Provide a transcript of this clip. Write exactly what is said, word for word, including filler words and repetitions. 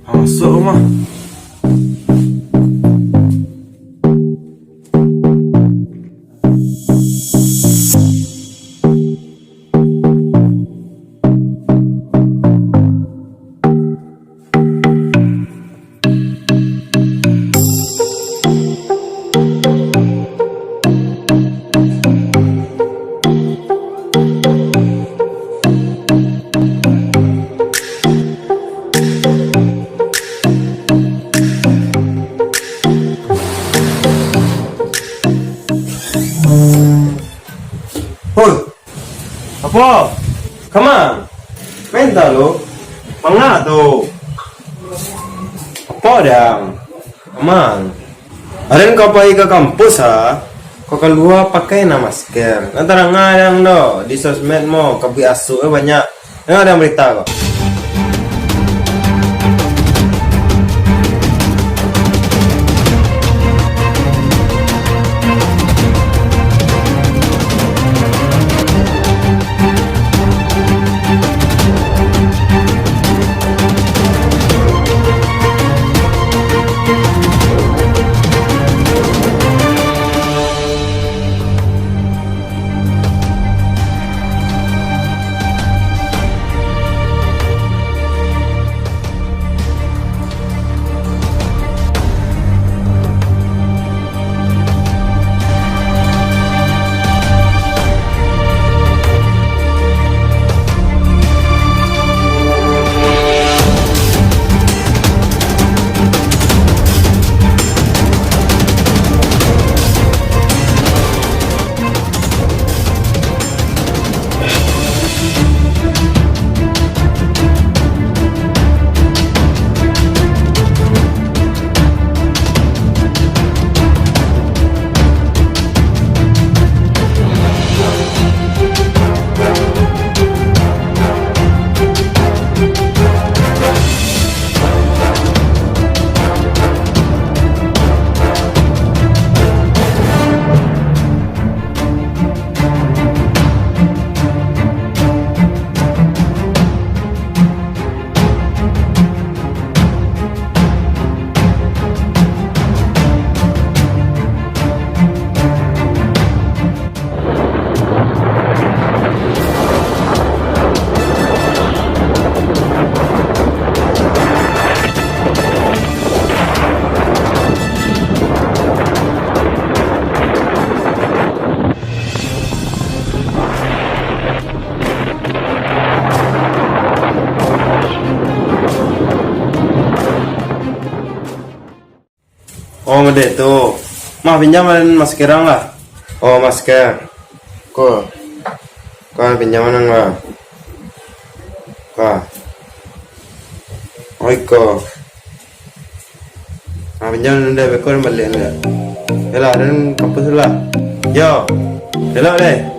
Ah, masuk rumah. Hoi, apo? Kama? Menta lo? Manga tu? Apo dang? Aman. Aden ka pai ka kampus ha, ka kalua pakai na masker. Nan tarang dang do, di sosmed mo kabuik asuk e banyak. Nan ado barita ko. Oh, mode tu. Mah, pinjam masker ang lah. Oh, masker. Ko. Ko, pinjam ang lah. Ko. Oi, ko. Ah, pinjam dulu deh, beko baliak dulu. Yalah, den kampus dulu lah. Yo. Elok deh.